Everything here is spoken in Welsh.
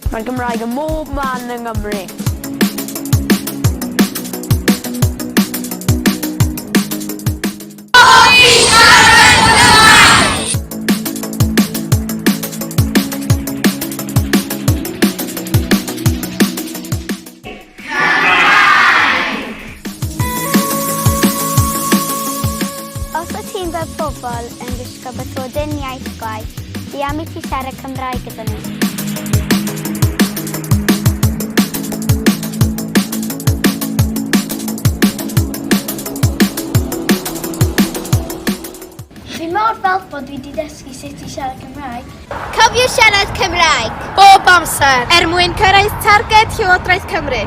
Mae'r Gymraeg ym mhob man yng Nghymru. Os wyt ti'n gweld pobl yn gwisgo bathodyn iaith gwaith, fi am i ti siarad Cymraeg gyda nhw. Fi mor falch bod dwi 'di dysgu sut i siarad Cymraeg. Cofiwch siarad Cymraeg! Bob amser! Er mwyn cyrraedd targed Llywodraeth Cymru.